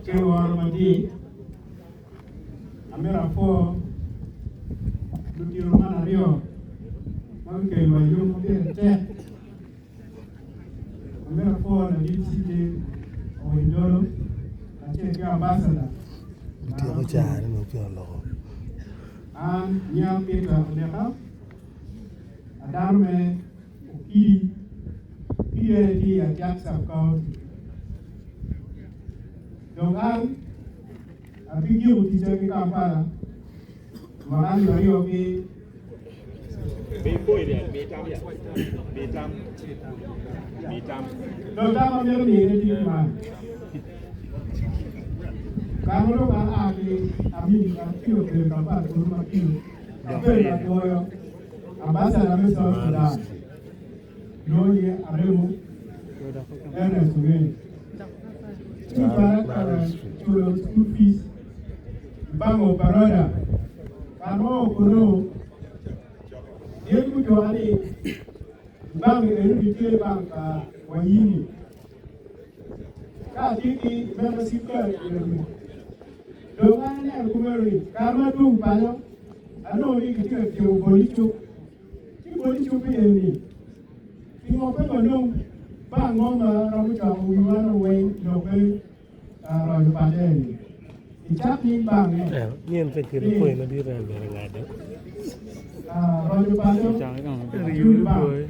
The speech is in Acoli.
Ki woro madit, amito apwo ludito man aryo ma gukelo wa yub ma pire tek. Amito apwo ladit CJ Owiny Dolo kacel ki ambasada. Otyeko carone dong otyeko loko. An nyinga Peter Oleka, adano me Okidi, Okidi ene tye i Atiak Sub County. Dong an abigiko ticca ki Kampala mwaka 20 ki Dong tam ma mito mine tye kuman, Kare ma dong an aa ki Amin atye obedo i Kampala kunu ma tiyo, abedo ka dwoyo Ambassador me South Sudan lwongo ni Aremo Ernest Ongeng. Ci cwala ka culo school fees i bank of Baroda. Kare mo kunu gin gucoka ni i bank eni tye bank pa Wanyini. Ka atye ki membership card eni dong an aneno kumeno ni kare ma adwogo paco anongo ni kitye ka tyeko boli cuk ci boli cuk eni pingo pe wanong bank mo ma romo coko wiwa ni weng lok me roco paco eni icak nying bank ne Nyen pe kelo ni poi madit en bene ngado. roco paco Riyo bank. poi.